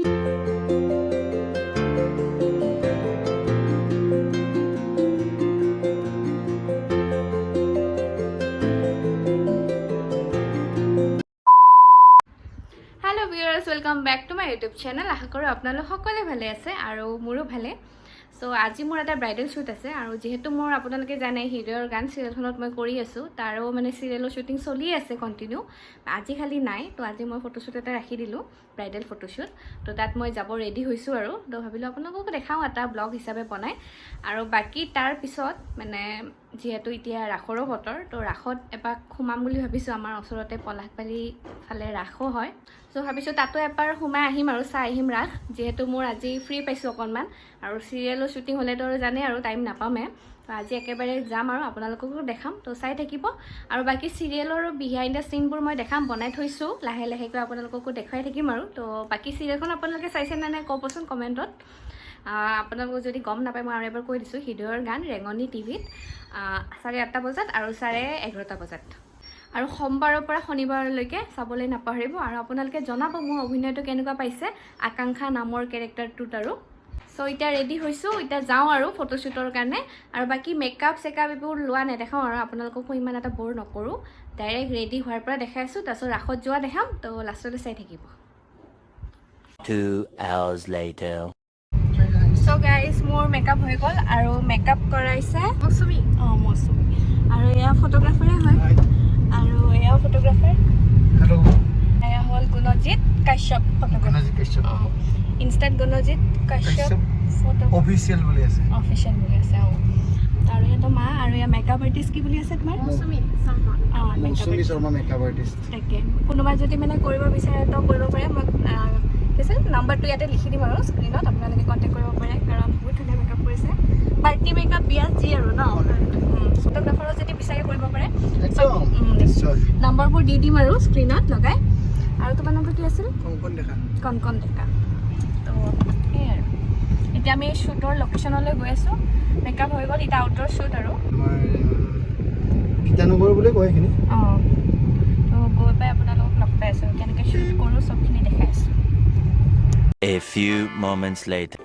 Hello viewers, welcome back to my YouTube channel. আশা কৰোঁ আপোনালোক সকলোৱে ভালে আছে আৰু মোৰো ভালে। চ' আজি মোৰ এটা ব্ৰাইডেল শ্বুট আছে আৰু যিহেতু মোৰ আপোনালোকে জানে হৃদয়ৰ গান চিৰিয়েলখনত মই কৰি আছোঁ, তাৰো মানে চিৰিয়েলৰ শ্বুটিং চলি আছে কণ্টিনিউ। আজি খালি নাই। তো আজি মই ফটোশ্বুট এটা ৰাখি দিলোঁ, ব্ৰাইডেল ফটোশ্বুট। তো তাত মই যাব ৰেডি হৈছোঁ আৰু তো ভাবিলোঁ আপোনালোককো দেখাওঁ এটা ব্লগ হিচাপে বনাই। আৰু বাকী তাৰপিছত মানে যিহেতু এতিয়া ৰাসৰো বতৰ, তো ৰাসত এপাক সোমাম বুলি ভাবিছোঁ। আমাৰ ওচৰতে পলাশবাৰী ফালে ৰাসো হয়। চ' ভাবিছোঁ তাতো এবাৰ সোমাই আহিম আৰু চাই আহিম ৰাস, যিহেতু মোৰ আজি ফ্ৰী পাইছোঁ অকণমান আৰু চিৰিয়েলৰ শ্বুটিং হ'লেতো আৰু জানে আৰু টাইম নাপামেই। তো আজি একেবাৰে যাম আৰু আপোনালোককো দেখাম, তো চাই থাকিব। আৰু বাকী চিৰিয়েলৰো বিহাইণ্ড the চিনবোৰ মই দেখাম, বনাই থৈছোঁ, লাহে লাহেকৈ আপোনালোককো দেখুৱাই থাকিম। আৰু তো বাকী চিৰিয়েলখন আপোনালোকে চাইছে নে নাই ক'বচোন কমেণ্টত। আপোনালোকক যদি গম নাপায়, মই আৰু এবাৰ কৈ দিছোঁ, হৃদয়ৰ গান ৰেঙনি টিভিত 8:30 বজাত আৰু 11:30 বজাত আৰু সোমবাৰৰ পৰা শনিবাৰলৈকে চাবলৈ নাপাহৰিব। আৰু আপোনালোকে জনাব মোৰ অভিনয়টো কেনেকুৱা পাইছে আকাংক্ষা নামৰ কেৰেক্টাৰটোত। আৰু চ' এতিয়া ৰেডি হৈছোঁ, এতিয়া যাওঁ আৰু ফটোশ্বুটৰ কাৰণে। আৰু বাকী মেকআপ চেকআপ এইবোৰ লোৱা নেদেখাওঁ আৰু আপোনালোককো ইমান এটা ব'ৰ নকৰোঁ। ডাইৰেক্ট ৰেডি হোৱাৰ পৰা দেখাই আছোঁ, তাৰপিছত ৰাসত যোৱা দেখাম। তো লাষ্টলৈ চাই থাকিব। 2 hours later. চ' গাইজ, মোৰ মেকআপ হৈ গ'ল আৰু মেকআপ কৰাইছে মৌচুমী। অঁ, মৌচুমী। আৰু এয়া ফটোগ্ৰাফাৰে হয় আৰু এয়াও ফটোগ্ৰাফাৰ। হেল্ল'। এয়া হ'ল গুণজিত কাশ্যপ ফটোগ্ৰাফাৰ। গণজিত কাশ্যপ। অঁ, ইনষ্টাত গুণজিত কাশ্যপ কাশ্যপ ফটো অফিচিয়েল বুলি আছে। অফিচিয়েল বুলি আছে, অঁ। আৰু ইহঁতৰ মা আৰু ইয়াৰ মেকআপ আৰ্টিষ্ট কি বুলি আছে তোমাৰ? অঁ, মেকআপ। মৌচুমী শৰ্মা, মেকআপ আৰ্টিষ্ট। তাকে কোনোবাই যদি মানে কৰিব বিচাৰে তো কৰিব পাৰে। মই ঠিক আছে, নাম্বাৰটো ইয়াতে লিখি দিম আৰু স্ক্ৰীণত আপোনালোকে কণ্টেক্ট কৰিব পাৰে, কাৰণ বহুত ধুনীয়া মেকআপ কৰিছে। পাৰ্টি মেকআপ, বিয়া যি আৰু ন, ফটোগ্ৰাফাৰো যদি বিচাৰে কৰিব পাৰে। একদম, নিশ্চয়। নাম্বাৰবোৰ দি দিম আৰু স্ক্ৰীণত লগাই। আৰু তোমাৰ নামটো কি আছিল? কংকন ডেকা। কনকন ডেকা। তো সেয়াই আৰু এতিয়া আমি শ্বুটৰ লোকেশ্যনলৈ গৈ আছোঁ। মেকআপ হৈ গ'ল, এতিয়া আউটডোৰ শ্বুট আৰু। আমাৰ গীতানগৰ বুলি কয় এইখিনি। অঁ, তো গৈ পাই আপোনালোকক লগ পাই আছোঁ, কেনেকৈ শ্বুট কৰোঁ চবখিনি দেখাই আছোঁ। A few moments later.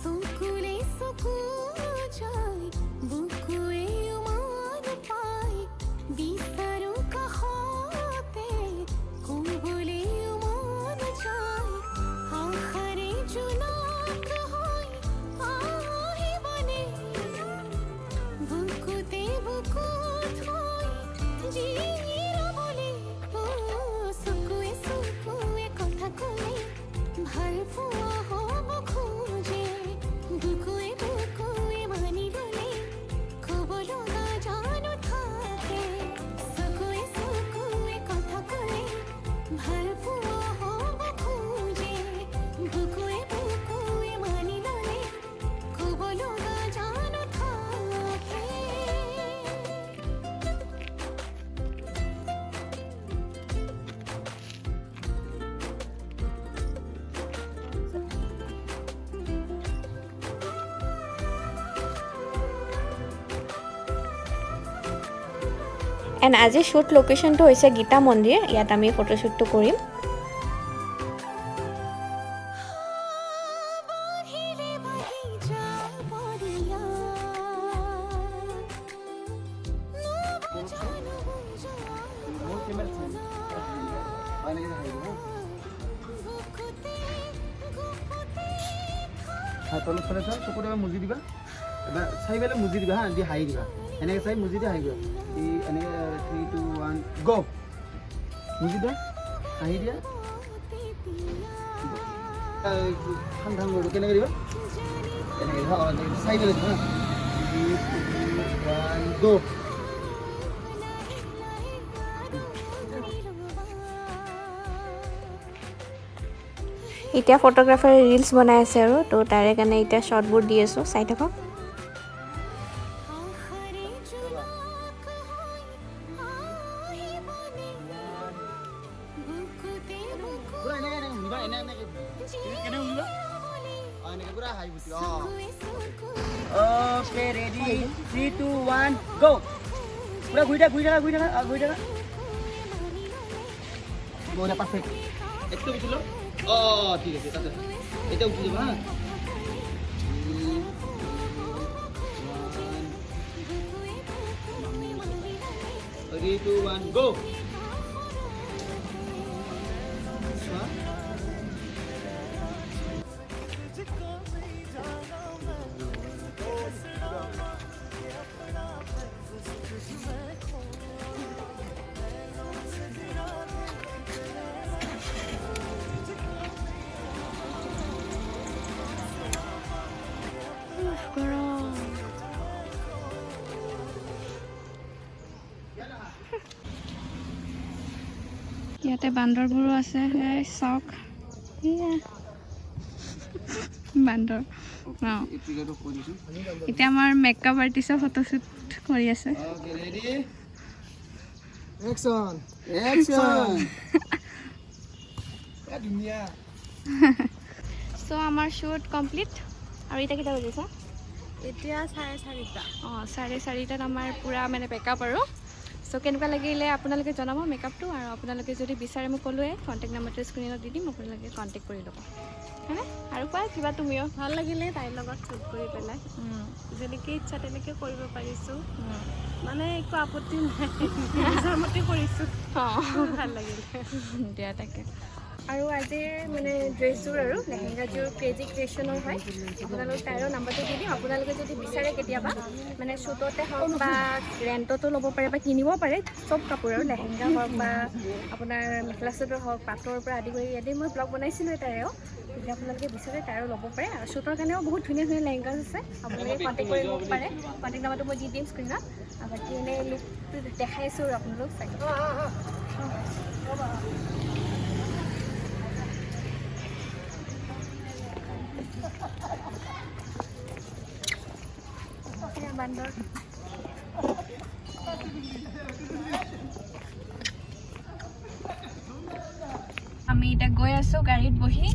চকুলে চকু যায়, বুকুৱে উমান পায়, বিচাৰো কাষতে, ক'বলৈ মন যায়, আশাৰে জোনাক হৈ আহিবনে, বুকুতে বুকুত হৈ জিৰাবলে। অ' চকুৱে চকুৱে কথা ক'লে ভাল পোৱা হ'ব খোজে, বুকুৱে বুকুৱে মানি ল'লে ক'ব লগা জানো থাকে। চকুৱে চকুৱে কথা ক'লে ভাল পোৱা হ'ব খোজে, বুকুৱে বুকুৱে মানি ল'লে ক'ব লগা জানো থাকে। এণ্ড আজি শ্বুট লোকেশ্যনটো হৈছে গীতা মন্দিৰ, ইয়াত আমি ফটোশ্বুটটো কৰিম। বাঢ়িলে বাঢ়ি যাব দিয়া, নুবুজা নুবুজা মোৰ কেমেৰা এনেকৈ দেখাই দিব। বুকুতে গুপুতে। হা, তলত ফালে চোৱা, চকুত এবাৰ মুজি দিবা, এবাৰ চাই পেলাই মুজি দিবা। হা, দি হাঁহি দিবা। এনেকৈ চাই মুজি দি হাঁহি দিবা। থ্ৰী, এনেকৈ, থ্ৰী, টু, ওৱান, গ'। মুজি দিয়া, হাঁহি দিয়া। ঠান ঠান কৰিব। কেনেকৈ দিবা? এনেকৈ দিবা। অঁ, এনেকৈ চাই পেলাই দিবা। থ্ৰী, টু, ওৱান, গ'। এতিয়া ফটোগ্ৰাফাৰে ৰিলচ বনাই আছে আৰু তো তাৰে কাৰণে এতিয়া শ্বটবোৰ দি আছোঁ, চাই থাকক। আশাৰে জোনাক হৈ আহিবনে, বুকুতে বুকুত। এনেকৈ এনেকৈ শুনিবা, এনে এনে। এনেকে কেনে উঠিবা? এনেকে পুৰা হাঁহি ফুটি। Okay, ready, 3, 2, 1, go. পুৰা ঘূৰি থাকা, ঘূৰি থাকা, ঘূৰি থাকা, ঘূৰি থাকা। বঢ়িয়া, পাৰফেক্ট। একটু উঠিল। অঁ, ঠিক আছে, তাতে এতিয়া উঠি যাব। হা, 3, 2, 1, go. গৰম। ইয়াতে বান্দৰবোৰো আছে, এই চাওক, এয়া বান্দৰ। অঁ, এতিয়া আমাৰ মেকআপ আৰ্টিষ্টৰ ফটোশ্বুট কৰি আছে। Okay, ready, action, action. ধুনীয়া। চ' আমাৰ শ্বুট কমপ্লিট। আৰু এতিয়া কেইটা বাজিছে? এতিয়া 4:30। অঁ, 4:30ত আমাৰ পূৰা মানে মেকআপ আৰু। চ' কেনেকুৱা লাগিলে আপোনালোকে জনাব মেকআপটো। আৰু আপোনালোকে যদি বিচাৰে, মই ক'লোৱে, কণ্টেক্ট নাম্বাৰটো স্ক্ৰীণত দি দিম, আপোনালোকে কণ্টেক্ট কৰি ল'ব, হয়নে? আৰু কোৱা কিবা তুমিও। ভাল লাগিলে তাইৰ লগত শ্বুট কৰি পেলাই। যেনেকৈ ইচ্ছা তেনেকৈ কৰিব পাৰিছোঁ, মানে একো আপত্তি নাই, নিজৰ মতে কৰিছোঁ। ভাল লাগিলে। দিয়া, তাকে। আৰু আজিৰ মানে ড্ৰেছযোৰ আৰু লেহেংগাযোৰ ক্ৰেজি ক্ৰিয়েশ্যনৰ হয়। আপোনালোক তাইৰো নাম্বাৰটো দি দিম। আপোনালোকে যদি বিচাৰে কেতিয়াবা, মানে শ্বুটতে হওক বা ৰেণ্টতো ল'ব পাৰে বা কিনিব পাৰে, চব কাপোৰ আৰু লেহেংগা হওক বা আপোনাৰ মেখেলা চাদৰ হওক, পাটৰ পৰা আদি কৰি। ইয়াতে মই ব্লগ বনাইছিলোঁ তাৰেও। যদি আপোনালোকে বিচাৰে, তাৰো ল'ব পাৰে। আৰু শ্বুটৰ কাৰণেও বহুত ধুনীয়া ধুনীয়া লেহেংগাছ আছে, আপোনালোকে কণ্টেক্ট কৰি ল'ব পাৰে। কণ্টেক্ট নাম্বাৰটো মই দি দিম স্ক্ৰীণত। আৰু বাকী এনেই লুকটো দেখাই আছোঁ আৰু আপোনালোক চাগে। এয়া বান্দৰ। আমি এতিয়া গৈ আছোঁ গাড়ীত বহি।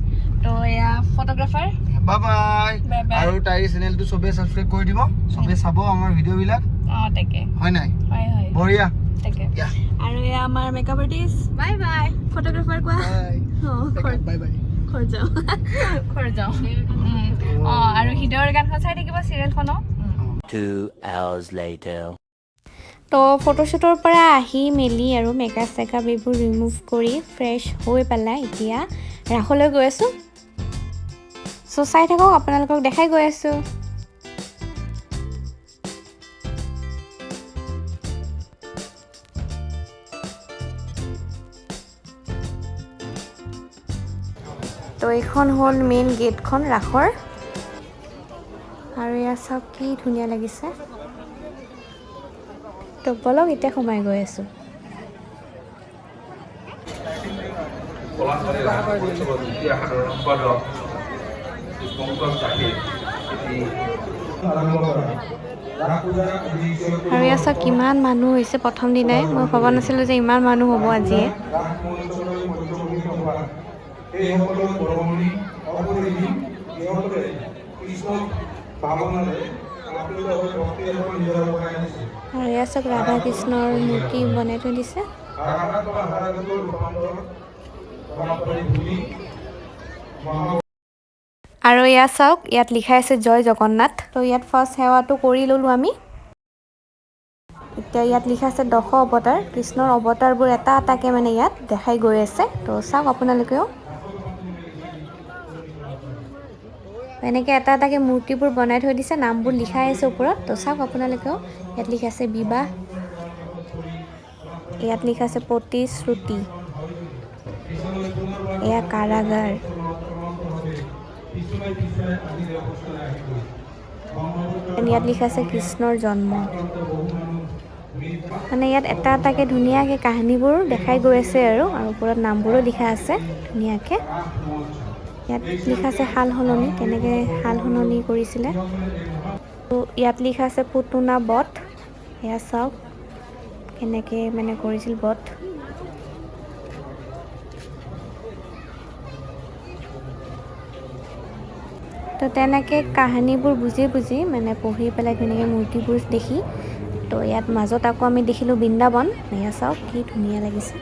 তো এয়া photographer. Bye bye. Bye bye. আৰু তাইৰ চেনেলটো চবে ছাবস্ক্ৰাইব কৰি দিব, চবে চাব আমাৰ ভিডিঅ'বিলাক। অঁ, তাকে। হয় নাই? হয়। বঢ়িয়া। তাকে। দিয়া। আৰু এয়া আমাৰ makeup artist. Bye bye. Photographer, কোৱা। অঁ, ঘৰ বাই বাই। ঘৰ যাওঁ, ঘৰ যাওঁ। অঁ, আৰু হৃদয়ৰ গানখন চাই থাকিব, চিৰিয়েলখনো। 2 hours later. তো ফটোশ্বুটৰ পৰা আহি মেলি আৰু মেকআপ চেকআপ এইবোৰ ৰিমুভ কৰি ফ্ৰেছ হৈ পেলাই এতিয়া ৰাসলৈ গৈ আছোঁ। চ' চাই থাকক, আপোনালোকক দেখাই গৈ আছোঁ। তো এইখন হ'ল মেইন গেটখন ৰাসৰ। আৰু এয়া চাওক, কি ধুনীয়া লাগিছে। তো ব'লক, এতিয়া সোমাই গৈ আছোঁ। পলাশবাৰী ৰাস মহোৎসৱৰ দ্বিতীয় সাধাৰণ সম্পাদক শ্ৰী পংকজ দাসে এটি আৰম্ভ কৰা ৰাস পূজা আজি আৰু ইয়াত চাওক, কিমান মানুহ হৈছে প্ৰথম দিনাই। মই ভবা নাছিলোঁ যে ইমান মানুহ হ'ব আজিয়ে। ৰাস মহোৎসৱলৈ পৰ্যবসিত হোৱা এইসকলৰ বৰঙণি অপৰিসীম। যিসকলে কৃষ্ণক ভাৱনাৰে আপ্লুত হৈ ভক্তি এখন নিজৰা বনাই আনিছে। আৰু ইয়াত চাওক, ৰাধা কৃষ্ণৰ মূৰ্তি বনাই থৈ দিছে। হাৰাঘাট বা হাৰাঘাটৰ ৰূপান্তৰ পলাশবাৰী ভূমি মহা আৰু ইয়াত চাওক, ইয়াত লিখাই আছে জয় জগন্নাথ। তো ইয়াত ফাৰ্ষ্ট সেৱাটো কৰি ল'লোঁ আমি। এতিয়া ইয়াত লিখা আছে দশ অৱতাৰ। কৃষ্ণৰ অৱতাৰবোৰ এটা এটাকৈ মানে ইয়াত দেখাই গৈ আছে। তো চাওক আপোনালোকেও, এনেকৈ এটা এটাকৈ মূৰ্তিবোৰ বনাই থৈ দিছে, নামবোৰ লিখাই আছে ওপৰত। তো চাওক আপোনালোকেও, ইয়াত লিখা আছে বিবাহ, ইয়াত লিখা আছে প্ৰতিশ্ৰুতি, এয়া কাৰাগাৰ। পিছুৱাই পিছুৱাই আজিৰ এই অৱস্থালৈ আহি পৰিল। ইয়াত লিখা আছে কৃষ্ণৰ জন্ম। আক্ৰান্ত বহু মানুহ মৃত্যু মানে ইয়াত এটা এটাকৈ ধুনীয়াকৈ কাহিনীবোৰ দেখাই গৈ আছে আৰু আৰু ওপৰত নামবোৰো লিখা আছে ধুনীয়াকৈ। ৰাস মহোৎসৱ ইয়াত লিখা আছে সাল সলনি, কেনেকৈ সাল সলনি কৰিছিলে। তো ইয়াত লিখা আছে পুতনা বধ। এয়া চাওক, কেনেকৈ মানে কৰিছিল বধ। তো তেনেকৈ কাহিনীবোৰ বুজি বুজি মানে পঢ়ি পেলাই ধুনীয়াকৈ মূৰ্তিবোৰ দেখি। তো ইয়াত মাজত আকৌ আমি দেখিলোঁ বৃন্দাবন। এয়া চাওক কি ধুনীয়া লাগিছে।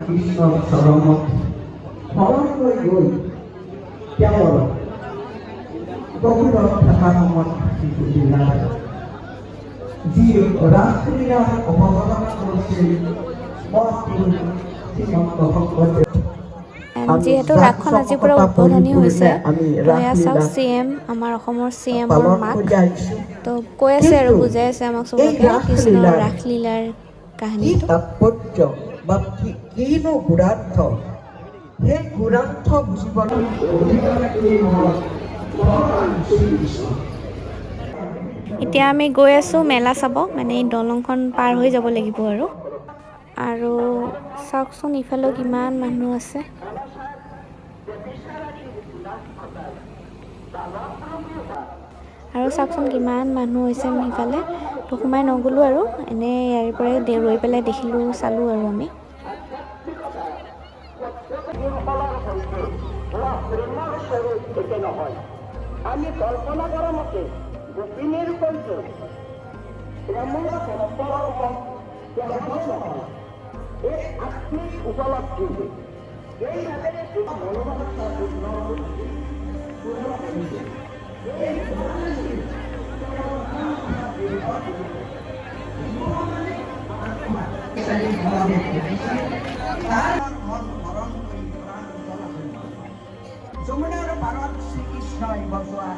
কৃষ্ণৰ চৰণত শৰণ লৈ গৈ তেওঁৰ গকুলত থকা সময়ত যিটো লীলা, যি ৰাসলীলাৰ অৱতাৰণা কৰিছিল মহাপুৰুষ শ্ৰীমন্ত শংকৰদেৱ। যিহেতু ৰাসখন আজিৰ পৰা উদ্বোধনী হৈছে, তো এয়া চাওক CM, আমাৰ অসমৰ CMৰ পালন মাক কৰি আহিছোঁ। তো কৈ আছে আৰু কিন্তু বুজাই আছে আমাক এই চবকে কৃষ্ণৰ ৰাসলীলাৰ ৰাসলীলাৰ কি কাহিনীটো। তাৎপৰ্য বা কিনো গূঢ়াৰ্থ, সেই গূঢ়াৰ্থ বুজিবলৈ এতিয়া আমি গৈ আছোঁ মেলা চাব, মানে এই দলংখন পাৰ হৈ যাব লাগিব আৰু। আৰু চাওকচোন ইফালেও কিমান মানুহ আছে। আৰু চাওকচোন কিমান মানুহ হৈছে সিফালে। তো সোমাই নগ'লোঁ আৰু, এনেই ইয়াৰ পৰাই ৰৈ পেলাই দেখিলোঁ, চালোঁ আৰু আমি। মন হৰণ কৰি প্ৰাণ জ্বলা হৈ গ'ল। যমুনাৰ পাৰত শ্ৰীকৃষ্ণই বজোৱা